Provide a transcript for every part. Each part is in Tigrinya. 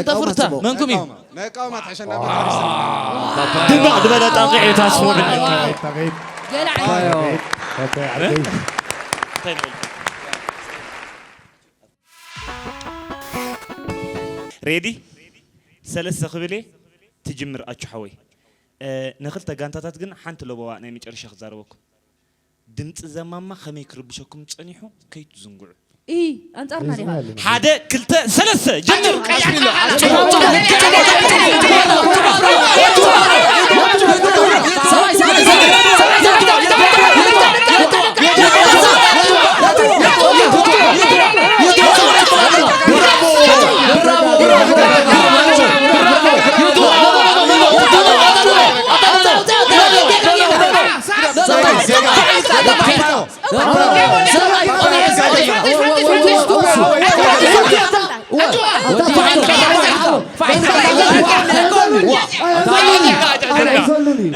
ተፍርታ፣ መንኩም እዩ? መቃወማ፣ መቃወማ ትሕሸና ቤተክርስትያን። ድምቕ ዝበለ ጣቕዒ ተስፎ። ገለ ዓይነት። ሬዲ? ሰለስተ ክብል እየ፣ ትጅምር ኣቹ ሓወይ። እ፣ ንኽልተ ጋንታታት ግን ሓንቲ ለበዋ ናይ መጨረሻ ክዛረበኩም። ድምፂ ዘማማ ከመይ ክርብሸኩም ፀኒሑ ከይትዝንግዑ። ኢ፣ ኣንጻርና ዲኻ? ሓደ፣ ክልተ፣ ሰለስተ፣ ጀምር።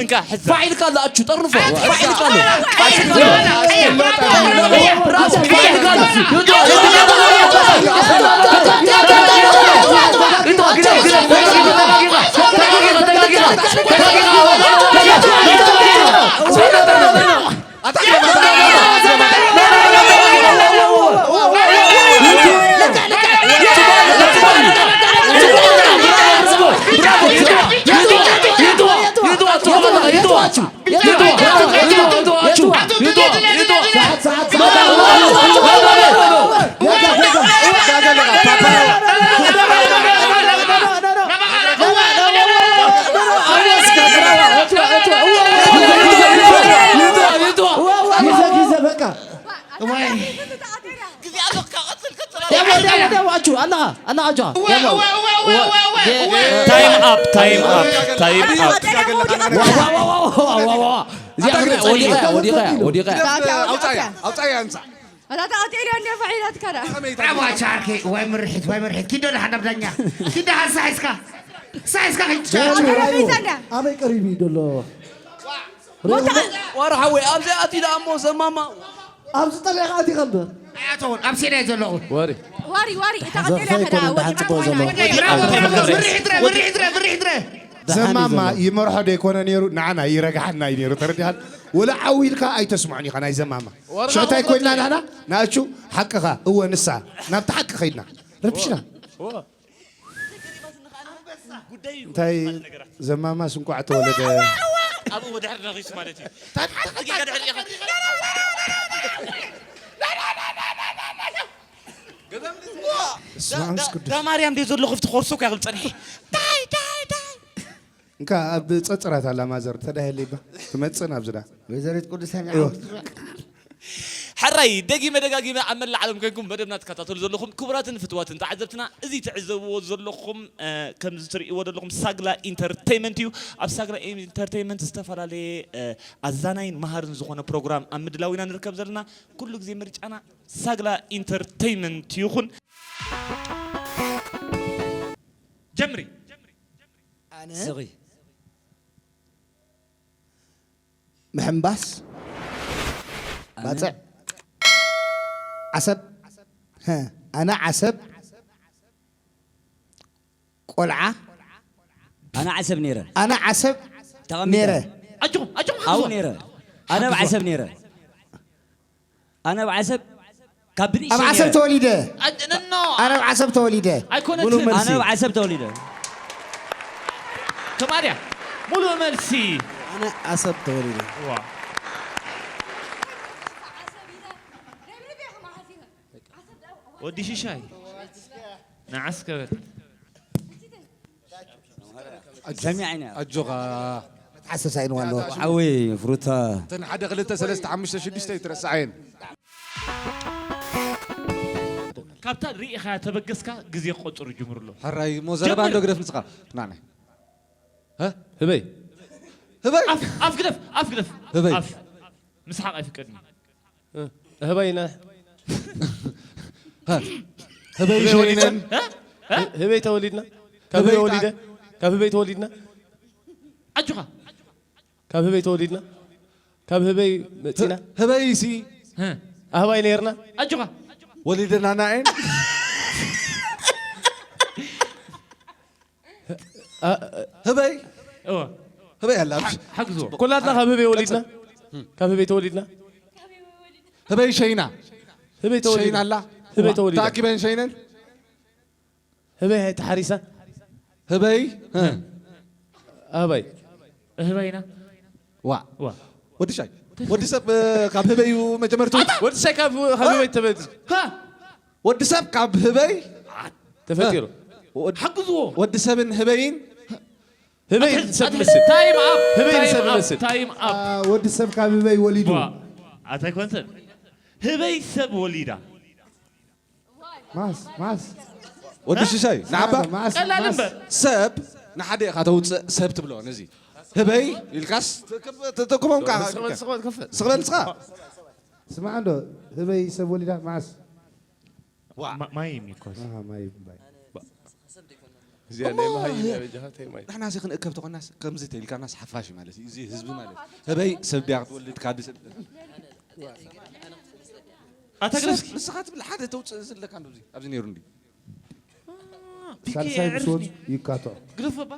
እንካ ሕዛ። ፋዕ ኢልካ ኣሎ ኣቹ፣ ጠርንፎ። ፋዕ ኢልካ ኣሎ። ኣለኻ፣ ኣለኻ፣ ኣጆኻ፣ ኣጆኻ። ታይም ኣፕ፣ ታይም ኣፕ፣ ታይም ኣፕ። እዚኣ ወዲቐ፣ ወዲቐ፣ ወዲቐ። ኣውጻያ፣ ኣውጻያ፣ ኣምጻ። ኣታ ተቐጺሉ እንደ ፋሒላትካ ደኣ። ከመይ ኣባ ቻርኪ፣ ወይ ምርሒት፣ ወይ ምርሒት። ኪዶ ደሓን ናብ ዳኛ። ኪዶ ሓንሳ ሒዝካ። ሳይስካ ኸይድ። ጃኒ፣ ራዩ፣ ኣበይ ቀሪቡ እዩ ዘሎ? ሞታ። ዋር ሓወይ፣ ኣብዚ ኣትዩ ደኣ እሞ ዘማማ። ኣብዚ ጠሊዕካ ኣቲኻ እምበር። ኣይኣተውን፣ ኣብ ሴዳ እዩ ዘሎ። ወሪ። ዋሪ፣ ዋሪ፣ እታ ተሓዘ ቀጺላ ኸይኮነ ከዳ፣ እንዳሓን ወዲቓ ጽቡቕ ዘሎ። ወዲቓ። ምርሒት ረ፣ ምርሒት ረ፣ ምርሒት ረ። ደሓን እዩ ዘማማ ዘሎ። ይመርሖ ዶ ይኮነ ነይሩ? ንዓና ይረግሓና እዩ ነይሩ፣ ተረዲኻን? ወላ ዓው ኢልካ ኣይተስምዖን ኢኻ ናይ ዘማማ። ወርሃ ሽዑ እንታይ ኮይንና ንሕና? ንኣቹ ሓቅኻ፣ እወ ንሳ፣ ናብቲ ሓቂ ኸይድና። ረቢሽና። እወ። እንታይ ዘማማስ እንኳዕ ተወለደ። ኣብኡ ድሕሪ ነኺሱ ማለት እዩ። ታዲያ ጌጋ ድሕሪ ኢኻ። በስመ ኣብ መንፈስ ቅዱስ። ዳ ማርያም ደይ ዘሎ ክፍቲ ኮርሶ እኮ ያቕብል ጸኒሐ። ዳይ፣ ዳይ፣ ዳይ። እንካ ኣብ ጸጽራት ኣላ ማዘር ተዳሄለ ይባ። ትመጽእ ናብዚ ዳ። ወይዘሪት ቅዱሳን እወ። ይዓውድ። ሕራይ፣ ደጊመ ደጋጊመ ኣብ መላእ ዓለም ኮይንኩም መደብና ትከታተሉ ዘለኹም ክቡራትን ፍትዋትን ተዓዘብትና፣ እዚ ትዕዘብዎ ዘለኹም፣ እ፣ ከምዚ ትርእይዎ ዘለኹም ሳግላ ኢንተርተይመንት እዩ። ኣብ ሳግላ ኢንተርተይመንት ዝተፈላለየ፣ እ፣ ኣዛናይን መሃርን ዝኾነ ፕሮግራም ኣብ ምድላው ኢና ንርከብ ዘለና። ኩሉ ግዜ ምርጫና ሳግላ ኢንተርተይመንት ይኹን። ጀምሪ። ኣነ ስኺ። ምሕምባስ፣ ኣነ ባጽዕ፣ ዓሰብ፣ ሀ፣ ኣነ ዓሰብ፣ ቆልዓ፣ ኣነ ዓሰብ ነይረ። ኣነ ዓሰብ ተቐሚጠ። ነይረ። ኣጆኹም፣ ኣጆኹም፣ ኣብኡ ሓግዞም። ነይረ። ኣነ ኣብ ሓግዞም። ዓሰብ ነይረ። ኣነ ኣብ ዓሰብ ካብ ብንእሽተይ ኣብ ዓሰብ ነይረ። ተወሊደ። ኣጅ-፣ ነኖ። ኣነ ኣብ ዓሰብ ተወሊደ። ኣይኮነትን። ሙሉ መልሲ። ኣነ ኣብ ዓሰብ ተወሊደ። ከማድያ፣ ሙሉእ መልሲ። ኣነ ዓሰብ ተወሊደ። ዋ። ወዲ ሽሻይ። ንዓስ ከበል። ሰሚዐ ኢና። ኣጆኻ። መትሓሰስ ኣይንዋን ኣለዎ። ሓዊ ፍሩታ። እተን ሓደ፣ ክልተ፣ ሰለስተ፣ ሓሙሽተ፣ ሽዱሽተ ኣይትረስዓየን። ካብታ ርኢኻያ ተበገስካ ግዜ ክቆጽር ይጅምር ኣሎ። ሕራይ፣ እሞ ዘረባ ጀምር። እንዶ ግደፍ ንስኻ። ና፣ ና። ሀ? ህበይ። ህበይ። ኣፍ፣ ኣፍ ግደፍ፣ ኣፍ ግደፍ። ህበይ። ኣፍ። ምስሓቕ ኣይፍቀድን እዩ። እ፣ ህበይ ነ-፣ ሀ፣ ህበይ ህበይ ሸይነን። እ? እ? ህበይ ተወሊድና? ካብ ህበይ ህበይ ወሊደ? ካብ ህበይ ተወሊድና? ኣጆኻ። ካብ ህበይ ተወሊድና? ካብ ህበይ መጺና? ህ-፣ ህበይ ሲ። እ። ኣህባይ ነይርና? ኣጆኻ። ወሊደና ናኤን። እ፣ እ፣ ህበይ እወ። ህበይ ኣላ። ሓ-፣ ሓግዝዎ። ኩላትና ካብ ህበይ ወሊድና? ካብ ህበይ ተወሊድና? ህበይ ሸይና። ህበይ ተወሊድና? ሸይና ኣላ። ህበይ ተወሊድና? ተኣኪበን ሸይነን? ህበይ ተሓሪሳ? ህበይ፣ እ። ኣበይ? ህበይና? ዋ። ዋ። ወዲ ሻይ። ወዲ ሰብ፣ እ፣ ካብ ህበይ እዩ መጀመርቱ። ወዲ ሻይ ካብ፣ ካብ ህበይ ተበልጽ። ሃ? ወዲ ሰብ ካብ ህበይ ተፈጢሩ። ወድ-፣ ሓግዝዎ። ወዲ ሰብን ህበይን። ህበይ ኣተ-፣ ሰብ ኣተ-፣ ይመስል። ታይም ኣፕ፣ ህበይ ታይም ሰብ ኣፕ፣ ይመስል። ታይም ኣፕ። አ፣ ወዲ ሰብ ካብ ህበይ ወሊዱ። ዋ፣ ኣታ ኣይኮንትን። ህበይ ሰብ ወሊዳ። ማስ፣ ማስ። ወዲ ሽሻይ፣ ንዓባ ማስ፣ ቀላል ማስ። እምበር። ሰብ ንሓደ ኢኻ ተውፅእ ሰብ ትብሎ ነዚ። ህበይ ኢልካስ ትክብ-፣ ትትክቦም ከዓ። ስቕ በል፣ ስቕ በል፣ ከፍት። ስቕ በል ንስኻ። ስማዕ እንዶ፣ ህበይ ሰብ ወሊዳ ማስ። ዋ። ማ-፣ ማይ የሚኮስ። ኣሃ፣ ማይ እምባይ። እዚኣ ናይ መሃይም እያ በጃኻ፣ እንታይ ማይ? ንሕና እዚ ክንእከብ ተኾናስ፣ ከምዚ ተይልካናስ ሓፋሽ ማለት እዩ። እዚ ህዝቢ ማለት እዩ። ህበይ ሰብ ድያ ክትወልድ ካብ ሰብ። ኣታ ሰብ፣ ግደስ። ንስኻ ትብል ሓደ ተውፅእ ዘለካ እንዶ ኣብዚ፣ ኣብዚ ነይሩ እንዲ። አ፣ ፒኬ ሳልሳይ ምስ ወፁ የዕርፍኒ። ይካትዖ። ግደፎ እባ።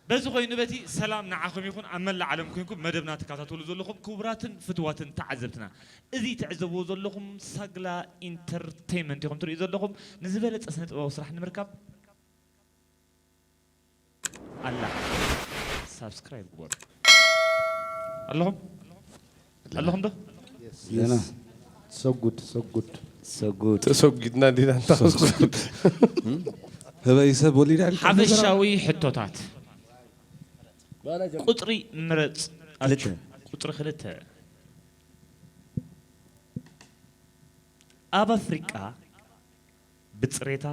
በዚ ኮይኑ በቲ ሰላም ንዓኹም ይኹን፣ ኣብ መላእ ዓለም ኮንኩም መደብና ትከታተሉ ዘለኹም ክቡራትን ፍትዋትን ተዓዘብትና፣ እዚ ትዕዘብዎ ዘለኹም ሳግላ ኢንተርቴይንመንት ኢኹም ትርእዩ ዘለኹም። ንዝበለጸ ስነ ጥበባዊ ስራሕ ንምርካብ ኣላ ሳብስክራይብ ግበሩ። ኣለኹም? ኣለኹም ዶ? ኣለና። ሰጉድ፣ ሰጉድ። ሰጉድ። ተሰጒድና እንዲና እንታ ሰጉድ። ህበይ ሰብ ወሊዳ ኢልካ ሓፈሻዊ ሕቶታት። ቁጽሪ ምረጽ። ክልተ። ቁጽሪ ክልተ። ኣብ ኣፍሪቃ ብጽሬታ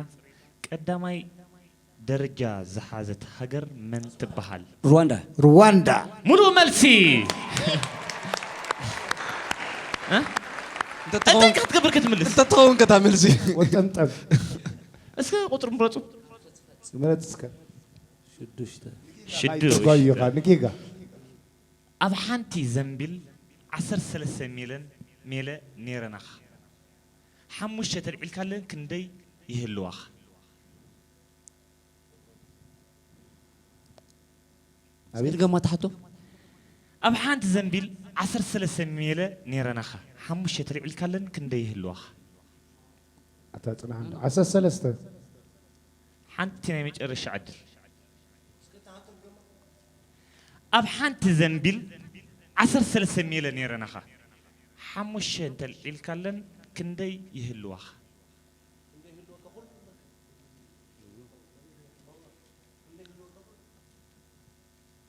ቀዳማይ ደረጃ ዝሓዘት ሃገር መን ትበሃል? ሩዋንዳ። ሩዋንዳ። ሙሉእ መልሲ። እ? እንተትኸውን፣ እንታይ ክትገብር ክትምልስ? እንተትኸውን ከታ መልሲ። ወጠምጠም። እስከ ቁጽሪ ምረጹ። ምረጽ እስከ። ሽዱሽተ። ሽዱሽተ። ተጓዩኻ፣ ንጌጋ። ኣብ ሓንቲ ዘንቢል ዓሰርተ ሰለስተ ሚለን ሜለ ኔረናኻ። ሓሙሽተ ተልዒልካለን ክንደይ ይህልዋኻ? ኣቤት። እስኪ ድገማ ትሓቶ። ኣብ ሓንቲ ዘንቢል ዓሰርተ ሰለስተ ሜለ ኔረናኻ። ሓሙሽተ ተልዒልካለን ክንደይ ይህልዋኻ? ኣታ ጽናሕ እንዶ። ዓሰርተ ሰለስተ። ሓንቲ ናይ መጨረሻ ዕድል። ኣብ ሓንቲ ዘንቢል ዓሰርተ ሰለስተ ሚለ ኔረናኻ። ሓሙሽተ እንተልዒልካለን ክንደይ ይህልዋኻ?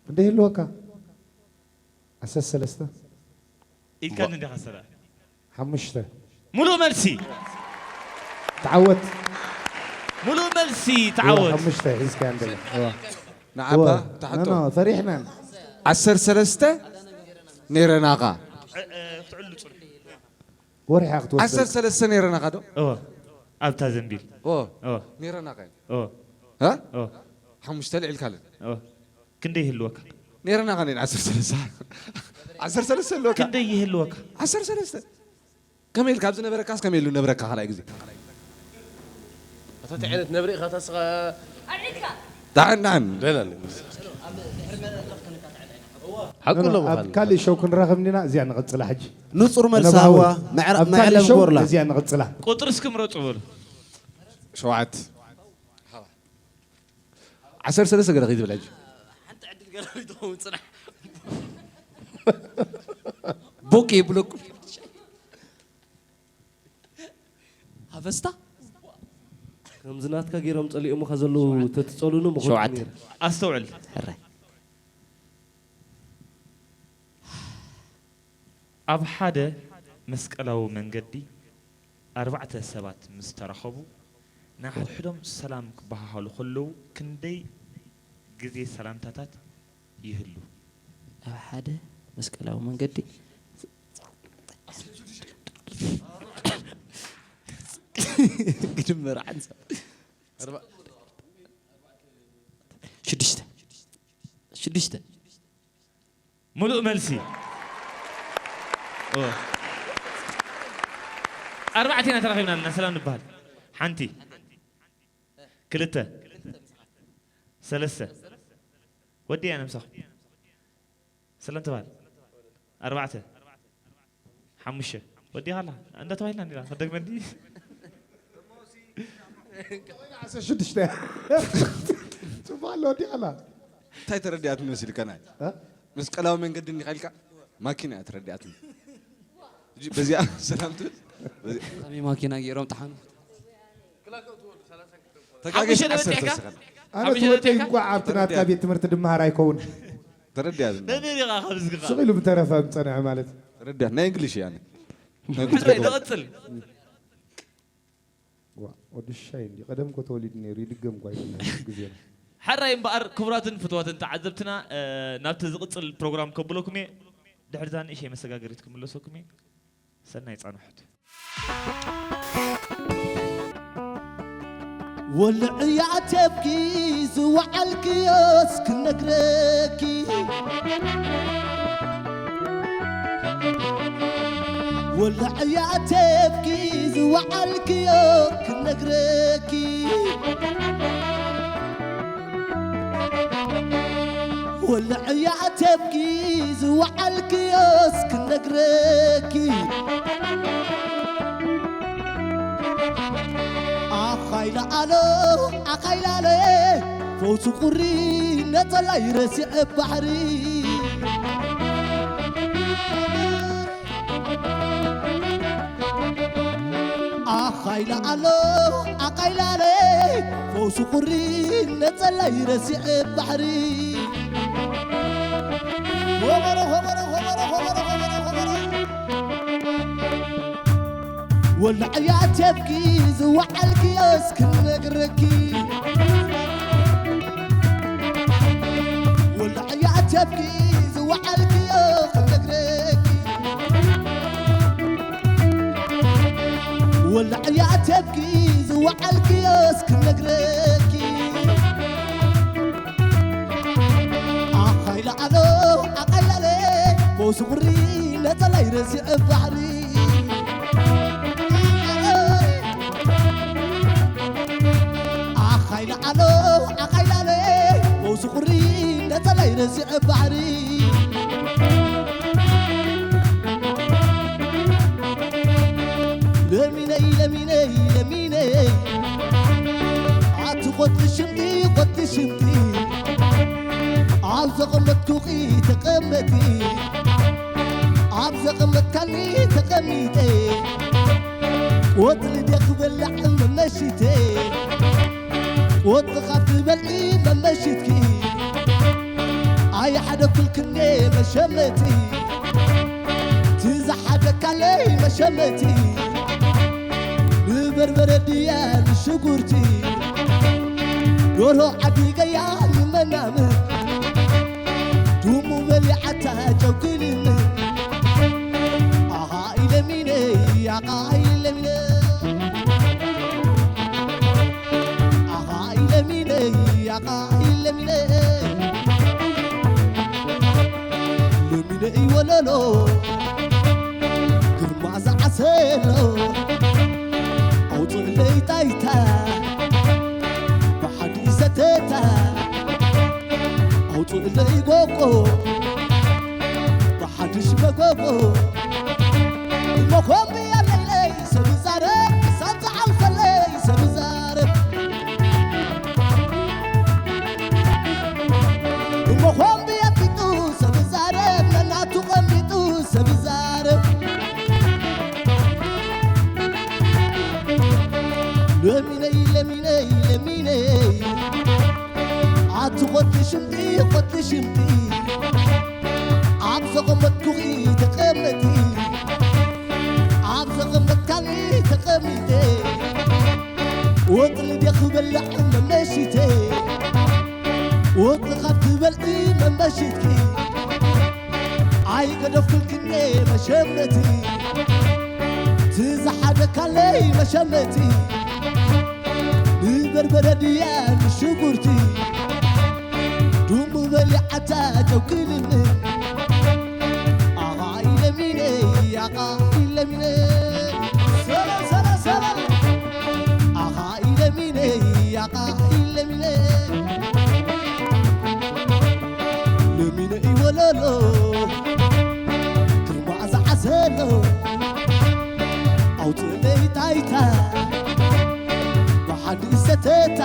ክንደይ ይህልወካ? ዓሰርተ ሰለስተ። ኢልካኒ እንዲኻ ሰላ። ሓሙሽተ። ሙሉእ መልሲ። ተዓወት። ሙሉእ መልሲ፣ ተዓወት። ሓሙሽተ ሒዝካያ እንደለ። እዋ። ንዓባ እዋ። ትሓቶ። ኖ፣ ኖ፣ ፈሪሕና። ዓሰርተ ሰለስተ ኔረናኻ። እ፣ እ፣ ክትዕሉ ጽኑሕ። ወርሒ ክትወስድ። ዓሰርተ ሰለስተ ኔረናኻ ዶ? እወ። ኣብታ ዘንቢል። እወ። እወ። ኔረናኻ። እወ። ሃ? እወ። ሓሙሽተ ልዒልካለን። እወ። ክንደይ ይህልወካ? ኔረናኻ ነን ዓሰርተ ሰለስተ። ዓሰርተ ሰለስተ ኣለወካ። ክንደይ ይህልወካ? ዓሰርተ ሰለስተ። ከመይ ኢልካ ኣብዚ ነበረካስ ከመይ ኢሉ ነበረካ ካልኣይ ግዜ? ኣታ እንታይ ዓይነት ነብሪ ኢኻ ታስኻ? ዳዕን ዳዕን። ደህና ነኝ። ሓቁ ኖ፣ ኖ፣ ኣለዎ ኣብ ካሊ። ካልእ ሾው ክንራኸብ እንዲና፣ እዚኣ ንቐጽላ ሕጂ። ንጹር መልሲ ነባዊ። ሃዋ፣ መዕረ-፣ ኣብ ካልእ መዕለም ሾው ጎርላ። እዚኣ ንቐጽላ። ቁጥሪ እስኪ ምረጹ በሉ። ሸውዓተ። ዓሰርተ ሰለስተ ገለ ከይትብል ሕጂ። ሓንቲ ዕድል ገለ ይትኸውን ጽናሕ። ቡክ ይብሉክ። ሃፈስታ? ከምዚ ናትካ ገይሮም ጸሊኦምኻ ዘለዉ ተትጸሉኑ ምኹድ ሸውዓተ። ነይሩ። ኣስተውዕል። ሕራይ። ኣብ ሓደ መስቀላዊ መንገዲ ኣርባዕተ ሰባት ምስ ተራኸቡ፣ ንሓድሕዶም ሰላም ክበሃሃሉ ከለዉ ክንደይ ግዜ ሰላምታታት ይህሉ? ኣብ ሓደ መስቀላዊ መንገዲ ግድም መርዓን ሰብ። ኣርባ-፣ ሽዱሽተ። ሽዱሽተ። ሙሉእ መልሲ። ኦ። ኣርባዕተ ኢና ተራኺብና ኣለና፣ ሰላም ንበሃል። ሓንቲ። ክልተ። ሰለስተ። ወዲ እያ ነምሳኹም። ሰለም ተባል። ኣርባዕተ። ሓሙሽተ። ወዲ ኻላ። እንዳ ተባሂልና እንዲና። ከደግመ እንዲ። ዓሰርተ ሽዱሽተ። ጽቡቕ ኣሎ፣ ወዲ ኻላ። እንታይ ተረዲኣት መሲልካ ናይ? እ? መስቀላዊ መንገዲ እንዲኻ ኢልካ ማኪና እያ ተረዲኣትኒ። ሕጂ በዚኣ ሰላም ትብል። በዚ- ከመይ ማኪና ገይሮም ጠሓኑ? ተጋጊስ ሓሙሽተ ዓሰርተ ደቂቃ? ሰከንድ። ኣነ ሓሙሽተ ትወደይ ደቂቃ? እንኳዕ ኣብቲ ናትካ ተረዲኣ። ቤት ትምህርቲ ድመሃር ኣይከውን። ተረዲኣትኒ። መምህር ኢኻ ካብ ዝግባ። ስቕ ኢሉ ብተረፈ ምጸንዐ ማለት። ተረዲኣ። ናይ እንግሊሽ እያ። ሕራይ ንቐጽል። ዋ፣ ወዲ ሻይ እንዲ ቀደም እኮ ተወሊዱ ነይሩ፣ ይድገም እኮ ኣይኮነን ግዜና። ሕራይ እምበኣር ክቡራትን ፍትዋትን ተዓዘብትና፣ እ፣ ናብቲ ዝቕጽል ፕሮግራም ከብለኩም እየ። ድሕሪታ ንእሽተይ መሰጋገሪት ክምለሰኩም እየ። ሰናይ ጻንሖት። ወልዕያ ኣትየብኪ ዝወዓልክዮስ ክነግረኪ ወልዕያ ኣትየብኪ ዝወዓልክዮ ክነግረኪ ወልዕያ ኣትየብኪ ዝወዓልክዮስ ክነግረኪ ኣኻይላ ኣሎ ኣኻይላለ ፈውሲ ቁሪ ነጸላይ ረሲዐ ባሕሪ ኣኻይላ ኣሎ ኣኻይላለ ፈውሲ ቁሪ ነጸላይ ረሲዐ ባሕሪ ሆበረ ሆበረ ሆበረ ሆበረ ሆበረ ሆበረ ወላዕያ ተብኪ ዝወዓልክዮስ ክነግረኪ ወላዕያ ተብኪ ዝወዓልክዮ ክነግረኪ ወላዕያ ተብኪ ዝወዓልክዮስ ክነግረኪ ኣኻይላ ኣሎ ኣቓይላለ ቦስቑሪ ነጸላይ ረሲዐ ባሕሪ ኣኻይላ ኣሎ ኣቓይላለ ቦስቑሪ ነጸላይ ረሲዐ ባሕሪ ለሚነይ ለሚነይ ለሚነይ ኣቲ ቆጢ ሽምጢ ቆጢ ሽምጢ ኣብ ዘቐመጥኩኺ ተቐመጢ ኣብ ዘቐመጥካኒ ተቐሚጠ ቆጽሊ ድየ ክበልዕ መመሽተ ቆጽሊ ካብ ትበልዒ መመሽትኪ ኣይሓደኩልክኔ መሸመቲ ትዝሓደካለይ መሸመቲ ንበርበረ ድያ ንሽጉርቲ ዶሮ ዓዲገያ ንመናምን ዱሙ በሊዓታ ጨውክልምን ኣኻ ኢለሚነይ ኣኻ ኢለሚነ ኣኻ ኢለሚነይ ኣኻ ኢለሚነ ለሚነይ ወለሎ ግርማ ዝዓሰሎ ኣውፅእለይ ጣይታ ብሓዲ ሰተታ ኣውፅእለይ ጎቆ ብሓድሽ መጎጎ መኾንብያ ለይለይ ሰብ ዛረብ ሳብ ዝዓልፈለይ ሰብ ዛረብ መኾንብያ ፊጡ ሰብ ዛረብ ነናቱ ቀሚጡ ሰብ ዛረብ ለሚነይ ለሚነይ ለሚነይ ኣቲ ቆጢ ሽምጢ ቆጢ ሽምጢ ኣብ ዘቐመጥኩኺ ተቐመጢ ኣብ ዘቐመጥካኒ ተቐሚጠ ወጥሊ ድየ ክበልዕ መመሽተ ወጥሊ ካብ ትበልዒ መመሽትኪ ኣይገደፍኩልክኔ መሸመቲ ትዝሓደካለይ መሸመቲ ንበርበረ ድያ ንሽጉርቲ ዱሙ በሊዓታ ጨውክልኒ ኣኻ ኢለሚነ ኣኻ ኢለሚነ ሰላ ሰላ ሰላ ኣኻ ኢለሚነ ኣኻ ኢለሚነ ሎሎ ግርማ ዝዓሰሎ ኣውፅእለይ ጣይታ ብሓድሽ ሰተታ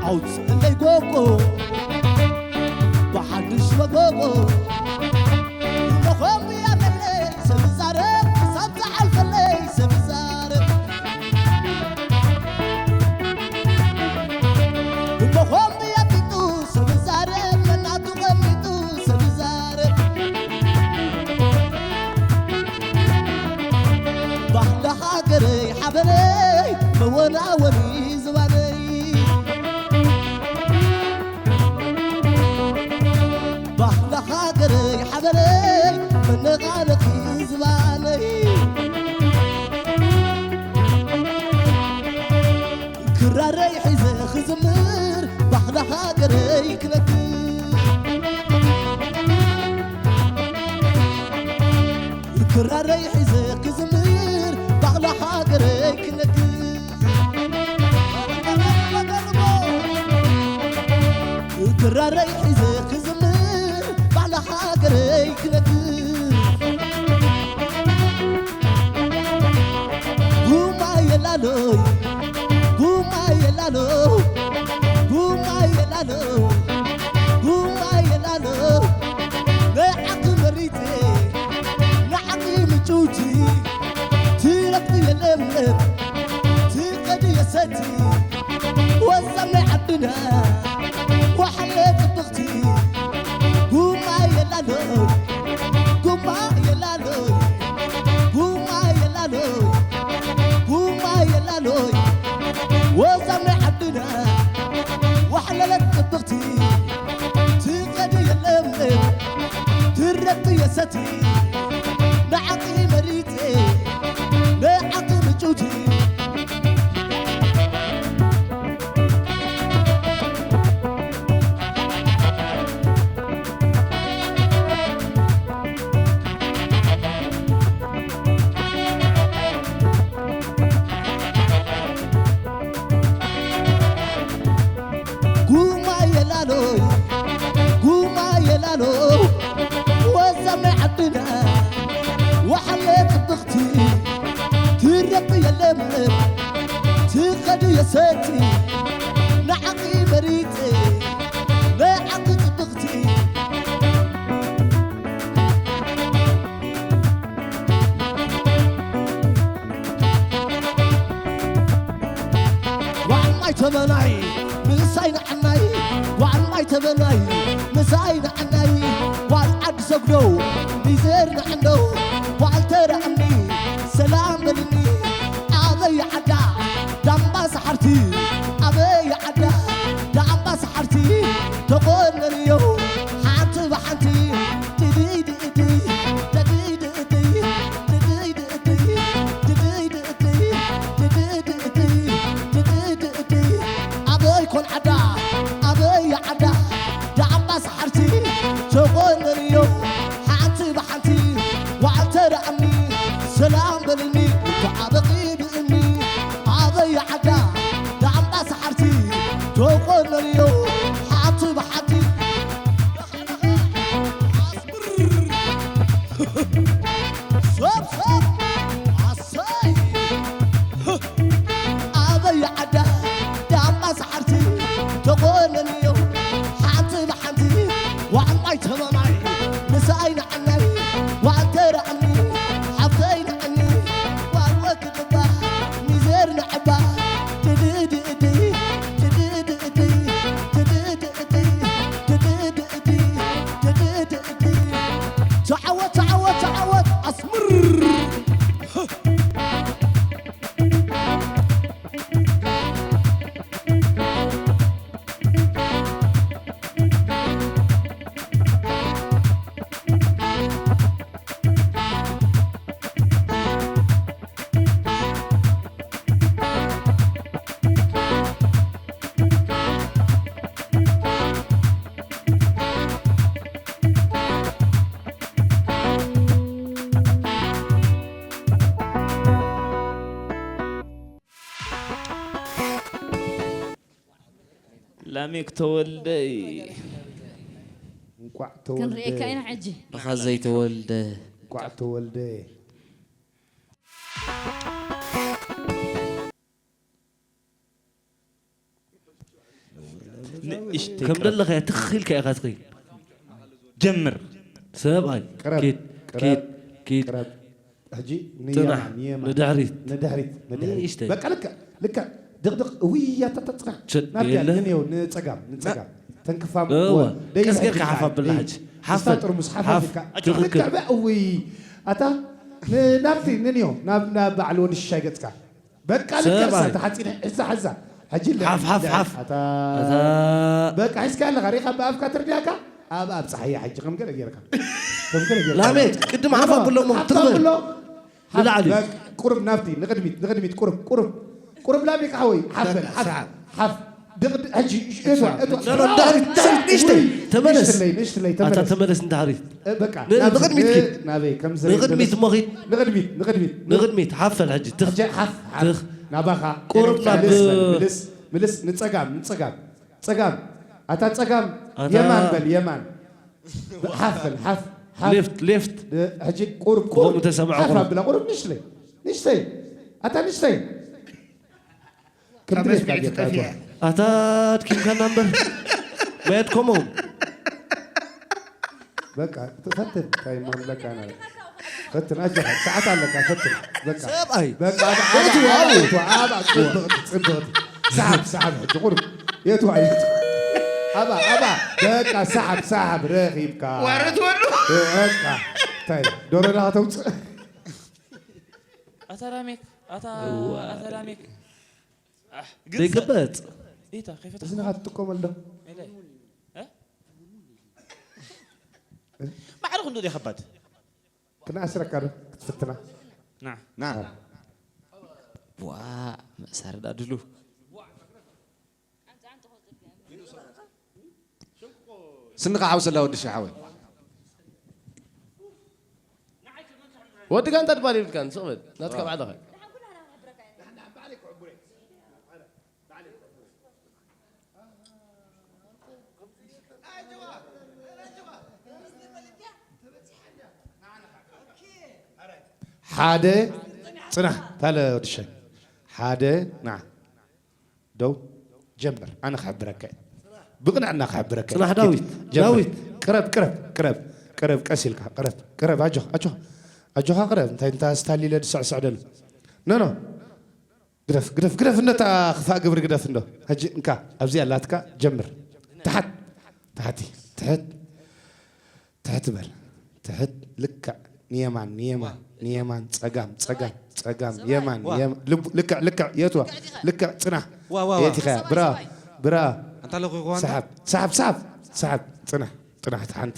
ኣውፅእለይ ጎጎ ብሓድሽ መጎጎ መኾንብያ መለይ ሰብ ይዛረብ ክሳብ ዝዓልፈለይ ሰብ ይዛረብ እሞ ኾም ብየፊቱ ሰብ ይዛረብ መናቱ ቐሚጡ ሰብ ይዛረብ ባህሊ ሃገረይ ሓበነይ መወናወኒ ዝባነይ ባህሊ ሃገረይ ሓበነይ መነቓነቒ ዝባነይ ክራረይ ሒዘ ክዝምር ባህሊ ሃገረይ ክነግር ክራረይ ሒዘ ክዝምር ባህሊ ሃገረይ ክነግር ክራረይ ሒዘ ክዝምር ባህሊ ሃገረይ ክነግር ጉማ የላሎይ ጉማ የላሎ ጉማ የላሎ ጉማ የላሎ ንዓኺ መሪፀ ንዓኺ ምጭውቲ ትረግጢ የለምለም ትቀዲ የሰቲ ወዛም ናይ ዓድና ወሓለ ፅብቕቲ ጉማ የላሎይ ጉማ የላሎይ ጉማ የላሎይ ጉማ የላሎይ ወዛም ናይ ዓድና ወሓለለት ፅብቕቲ ትቀዲ የለምለም ትረግጢ የሰቲ ንዓኺ መሪፀ ንዓኺ ምጭውቲ ጉማ የላሎይ ጉማ የላሎ ወዛም ናይ ዓድና ወሓለ ፅብቕቲ ትረግጢ የለምለም ትኸዲ የሰቲ ንዓኺ መሪፀ ንዓኺ ፅብቕቲ ዋዕማይ ተመናይ ምሳይ ንዓናይ ዋዕማይ ተመናይ ምሳይ ንዓናይ ዋል ዓዲ ሰግዶ ሚዘር ንዕንዶ ዋል ተረኣኒ ሰላም በልኒ ኣበይ ዓዳ ዳምባ ሰሓርቲ ኣበይ ዓዳ ዳምባ ሰሓርቲ ተቆነንዮ ሓንቲ ብሓንቲ ድድይ ድድይ ተድይ ድድይ ድድይ ድድይ ድድይ ድድይ ድድይ ድድይ ድድይ ድድይ ኣበይ ኮን ዓዳ ኣበይ ዓዳ ዳዕባ ሰሓርቲ ተቆነንዮ ሓንቲ ብሓንቲ ዋዕል ተረኣኒ ሰላም በልኒ ተዓበቂ ብእምኒ ኣበይ ዓዳ ዳዕባ ሰሓርቲ ተቆነንዮ ሓንቲ ብሓንቲ ሰብ ሰብ ኣሰይ ኣበይ ዓዳ ዳማ ሰሓርቲ ተኾነንዮ ሓንቲ ብሓንቲ ዋዕማይ ተመማይ ምሳይ ንዓናይ ዋዕል ተረኣኒ ሓብተይ ንዓኒ ዋል ወክድባ ሚዘር ንዕባ ትድድእድይ ትድድእድይ ትድድእድይ ትድድእድይ ትድድእድይ ተዓወት ተዓወት ተዓወት ኣስምር ላሜክ ተወልደ እዩ። እንቋዕ ተወልደ። ክንርእየካ ኢና ሕጂ። ኣኻ ዘይተወልደ። እንቋዕ ተወልደ። ንእሽተይ ከም ቅረብ። ደለኻ ትኽኽል ከ ኢኻ ትኽእል። ጀምር። ሰብኣይ ቅረብ፣ ኪድ ቅረብ፣ ኪድ ኪድ ቅረብ። ሕጂ ጽናሕ፣ ንየማን፣ ንየማን። ንድሕሪት። ንድሕሪት፣ ንድሕሪት። ንእሽተይ። በቃ ልክዕ፣ ልክዕ። ድቕድቕ፣ እውይ፣ ኣታ ተጽናሕ። ሸ-፣ ናብያ፣ የለ። ንንየው፣ ንጸጋም፣ ንጸጋም። ተንክፋም እወ፣ እወ። ደይ ቀስ ሕጂ ጌርካ ሓፍ ኣብላ እይ፣ ሕጂ። እስታ ሓፈል። ጥርሙስ ሓፍ ሓፍ። ኣቢልካ። ትኽክል። ልክዕ በ-፣ እውይ። ኣታ፣ ን-፣ ናብቲ፣ ንንዮ፣ ናብ፣ ናብ በዓል ወዲ ሽሻይ ገጽካ። በቃ ልክዕ ሰብኣይ። እሳ ተሓጺነ፣ ሕዛ፣ ሕዛ። ሕጂ ለ-፣ ሓፍ፣ ሓፍ፣ ሓፍ። ኣታ፣ ኣታ። በቃ ሒዝካ ኣለኻ፣ ሪኻ ብኣፍካ ትርድያካ። ኣብ፣ ኣብ ጸሓያ ሕጂ ከም ገለ ጌርካ። ከም ገለ ጌርካ። ላሜ፣ ቅድም ሓፍ ኣብሎ እሞ ሓፍ ትኽበል። ኣብሎ። ሓፍ፣ ንላዕሊ። በቃ፣ ቁሩብ ናብቲ፣ ንቕድሚት፣ ንቕድሚት፣ ቁሩብ፣ ቁሩብ። ቁሩብ ላሜ ካሕወይ፣ ሓፍ በል፣ ሓፍ፣ ሰዓብ። ሓፍ። ድቕ-፣ ድቕ-፣ ሕጂ፣ እትዋ፣ እትዋ። ኖ፣ ኖ፣ ንድሕሪት፣ ንድሕሪት፣ ንእሽተይ፣ ተመለስ። ንእሽትለይ፣ ንእሽትለይ፣ ኣታ ተመለስ። ተመለስ ንድሕሪት። እ፣ በቃ፣ ን-፣ ናብ-፣ ንቕድሚት እ፣ ኪድ። ናበይ፣ ከም ዝርኢ ንቕድሚት ተመለስ። እሞ ኪድ። ንቕድሚት፣ ንቕድሚት፣ ንቕ-፣ ንቕድሚት፣ ሓፍ በል ሕጂ። ትኽ፣ ሕጂ ሓፍ፣ ሓፍ። ትኽ። ናባኻ። ቁሩብ ኤርትራ፣ ናብ ምልስ በል፣ ምልስ፣ ምልስ፣ ንጸጋም፣ ንጸጋም፣ ጸጋም። ኣታ ጸጋም፣ ኣታ የማን በል፣ የማን። ሓፍ በል፣ ሓፍ፣ ሓፍ። ሌፍት፣ ሌፍት። እ፣ ሕጂ ቁሩብ፣ ብኸምኡ ቁሩብ። ተሰምዖ ሓፍ ቁሩብ። ኣብላ፣ ቁሩብ ንእሽተይ፣ ንእሽተይ። ኣታ ንእሽተይ። ከም ካብ ድሌትካ መስሚዕ ጌርካ ትጠፍእ። ኣትዋ። ኣታ ኣድኪምካና እምበር። መየት ከምኦም። በቃ፣ ፈትን፣ እንታይ እሞ ንብለካ ኢና። ፈትን፣ ኣጆኻ፣ ሰዓት ኣለካ፣ ፈትን። በቃ። ሰብኣይ። በቃ፣ ኣባ፣ ኣባ፣ እትዋ፣ ኣባ፣ እትዋ። እትዋ፣ ኣባ፣ ጽብቕቲ፣ ጽብቕቲ። ሰሓብ፣ ሰሓብ፣ ሕጂ ቁሩብ። የትዋ፣ የትዋ። ኣባ፣ ኣባ፣ በቃ፣ ሰሓብ፣ ሰሓብ፣ ረኺብካ። ዋረት በሉ። በቃ፣ እንታይ፣ ዶሮ ዳኻ ተውፅእ? ኣታ ላሜክ፣ ኣታ፣ ኣታ ላሜክ። ኣሕ፣ ዘይቅበጽ። ኢታ፣ ከይፈታ። እዝንኻ ትጥቀመሉ ዶ? ኢለ። እ? ማዕረ ክንዱ ዲያ ከባድ? ክነኣስረካ ዶ ክትፍትና? ና። ና። ዋ መእሰሪ ዳ ድሉ ስንኻ ሓውሰላ ወዲ ሸሓወይ። ወዲ ጋንታ ድባል ይብልካን ስቕ በል ናትካ ባዕልኻ። ሓደ ጽናሕ ታለ ወድሸ ሓደ ና ደው ጀምር። ኣነ ክሕብረካ እየ። ብቕንዕና ክሕብረካ እየ። ጽናሕ ዳዊት፣ ጀምር። ዳዊት። ቅረብ፣ ቅረብ፣ ቅረብ፣ ቅረብ፣ ቀስ ኢልካ፣ ቅረብ፣ ቅረብ፣ ኣጆኻ፣ ኣጆኻ፣ ኣጆኻ፣ ቅረብ። እንታይ፣ እንታይ ስታሊለ ድስዕስዕ ደሎ? ኖ፣ ኖ። ግደፍ፣ ግደፍ፣ ግደፍ፣ እነታ ክፋእ ግብሪ ግደፍ እንዶ። ሕጂ እንካ፣ ኣብዚ ኣላትካ፣ ጀምር። ታሓት፣ ታሓቲ፣ ትሕት፣ ትሕት በል። ትሕት፣ ልክዕ፣ ንየማን፣ ንየማን፣ ንየማን፣ ጸጋም፣ ጸጋም፣ ጸጋም፣ የማን፣ ዋ። የማን፣ ልቡ-፣ ልክዕ፣ ልክዕ፣ የትዋ፣ ልክዕ፣ ጽናሕ። ዋ፣ ዋ፣ ዋ። የት ኢኻ? ብራ፣ ብራ። ኣንታ ለኹ ይኹ ኣንታ? ሰሓብ፣ ሰሓብ፣ ሰሓብ፣ ሰሓብ፣ ጽናሕ፣ ጽናሕ፣ ሓንቲ።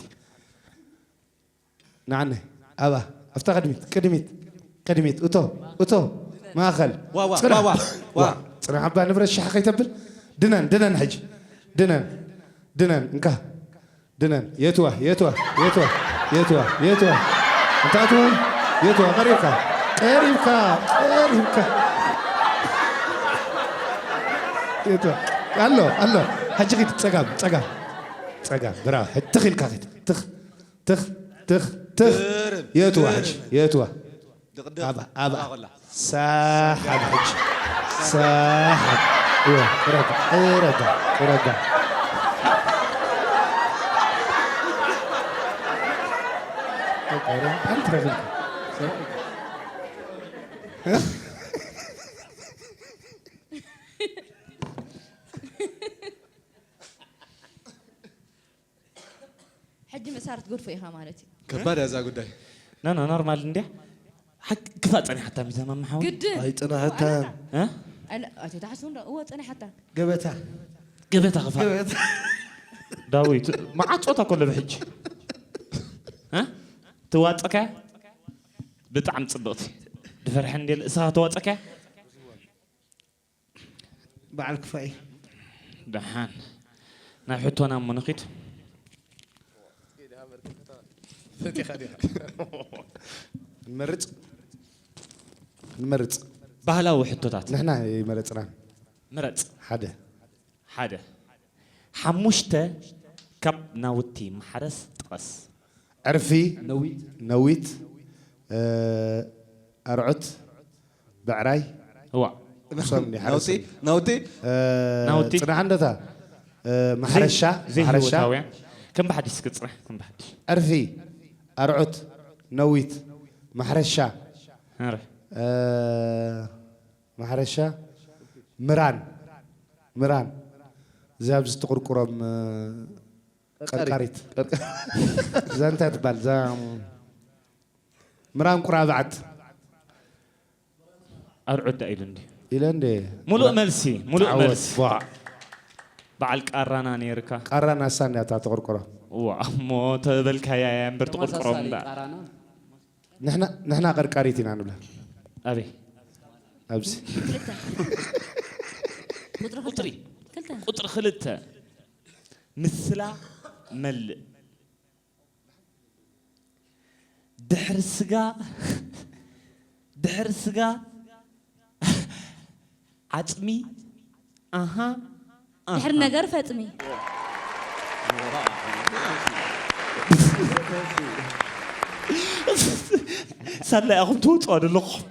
ንዓነ፣ ኣባ፣ ኣብታ ቅድሚት፣ ቅድሚት፣ ቅድሚት፣ እቶ፣ እቶ፣ ማእኸል። ዋ፣ ዋ፣ ጽናሕ። ዋ፣ ዋ፣ ዋ። ጽናሕ፣ ኣባ ንብረት ሻሕ ከይተብል። ድነን፣ ድነን፣ ሕጂ። ድነን፣ ድነን፣ እንካ። ድነን፣ የትዋ፣ የትዋ፣ የትዋ፣ የትዋ፣ የትዋ። እንታ ትወን፣ የትዋ፣ ቀሪብካ፣ ቀሪብካ፣ ቀሪብካ። የትዋ፣ ኣሎ፣ ኣሎ። ሕጂ ኺድ፣ ጸጋም፣ ጸጋም፣ ጸጋም፣ ብራ፣ ትኽ ኢልካ ኺድ፣ ትኽ፣ ትኽ፣ ትኽ፣ ትኽ። ድርብ፣ የትዋ፣ ድርብ። ሕጂ፣ የትዋ። ድቕድቕ። ኣባ፣ ኣባ። ኣባ ኮላ። ሳሓብ ሕጂ። ሳሓብ። እወ፣ ቅረባ፣ ቅረባ፣ ቅረባ። በቃ፣ ሓንቲ ረኺብካ። ሕጂ ምእሳር ትገድፎ ኢኻ ማለት እዩ። ከባድ እያ እዛ ጉዳይ። ኖ ኖ ኖርማል እንድያ። ሓቂ ክፋእ ጸኒሓታ ሚዛን ማማ ሓወይ። ግድን ኣይጸናሕታን። እ? ኣነ ኣቶ ተሓስቡ እንዶ እዎ ጸኒሓታ። ገበታ። ገበታ ክፋእ። ዳዊት መዓት ጾታ ኮሎ ብሕጂ እ? ትዋጸካ ብጣዕሚ ጽብቕቲ ድፈርሐ እንዴ እስኻ ተዋጸካ በዓል ክፋይ። ደሓን ናብ ሕቶና እሞ ንኺድ። ንመርጽ ንመርጽ ባህላዊ ሕቶታት ንሕና ይመረጽና ምረጽ። ሓደ ሓደ ሓሙሽተ ካብ ናውቲ ማሕረስ ጥቐስ። ዕርፊ፣ ነዊት፣ ነዊት፣ እ፣ ኣርዑት፣ ብዕራይ፣ እዋ። እሶም እንዲ ሓረሱ። ነውቲ፣ ነውቲ። እ፣ ናውቲ። ጽናሕ እንደታ፣ እ፣ ማሕረሻ፣ ማሕረሻ። ዘይህይወታውያን። ከም ብሓዲሽ እስኪ ጽናሕ፣ ከም ብሓዲሽ። ዕርፊ፣ ኣርዑት፣ ነዊት፣ ማሕረሻ። ኣረ። እ፣ ማሕረሻ፣ ምራን፣ ምራን። እዚ ኣብዚ ትቕርቁሮም፣ እ፣ ቀርቃሪት። እዛ እንታይ ትባል? እዛ ምራን ቁራብዓት። ኣርዑት ዳ ኢሉ እንዲ። ኢለ እንደ ሙሉእ መልሲ፣ ሙሉእ ተዓወት። መልሲ። ቧዕ። በዓል ቃራና ነይርካ። ቃራና እሳ እንዲያ እታ ትቕርቁሮ። ዋ፣ እሞ ተበልካያ እያ እምበር ትቕርቁሮም እምበር። ንሕና፣ ንሕና ቀርቃሪት ኢና ንብላ። ኣበይ? ኣብዚ። ቁፅሪ ቁፅሪ። ክልተ። ቁፅሪ ክልተ። ምስላ መልእ። ድሕሪ ስጋ፣ ድሕሪ ስጋ፣ ዓፅሚ፣ ኣሃ፣ ኣሃ። ድሕሪ ነገር ፈፅሚ። ሳላ ኢኹም ትውፅዋ ዘለኹም።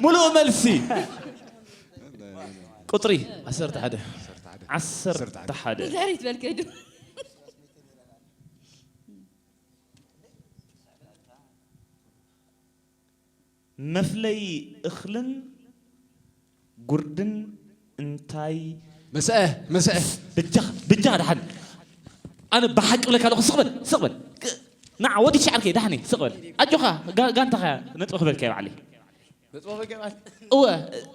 ሙሉእ መልሲ። ቁፅሪ። ዓሰርተ ሓደ። ዓሰርተ ሓደ። ንገሪት በልከይዱ። መፍለይ እኽልን ጉርድን እንታይ? መስአ፣ መስአ። ብጃ፣ ብጃ ደሓን። ኣነ ብሓቂ ብለካ ኣለኹ፣ ስቕ በል፣ ስቕ በል። ክ-፣ ንዓ፣ ወዲ ሻዕርከይ፣ ደሓነይ፣ ስቕ በል። ኣጆኻ፣ ጋ-፣ ጋንታኻ ነጥቢ ክበልካ እየ ባዕለይ። እወ፣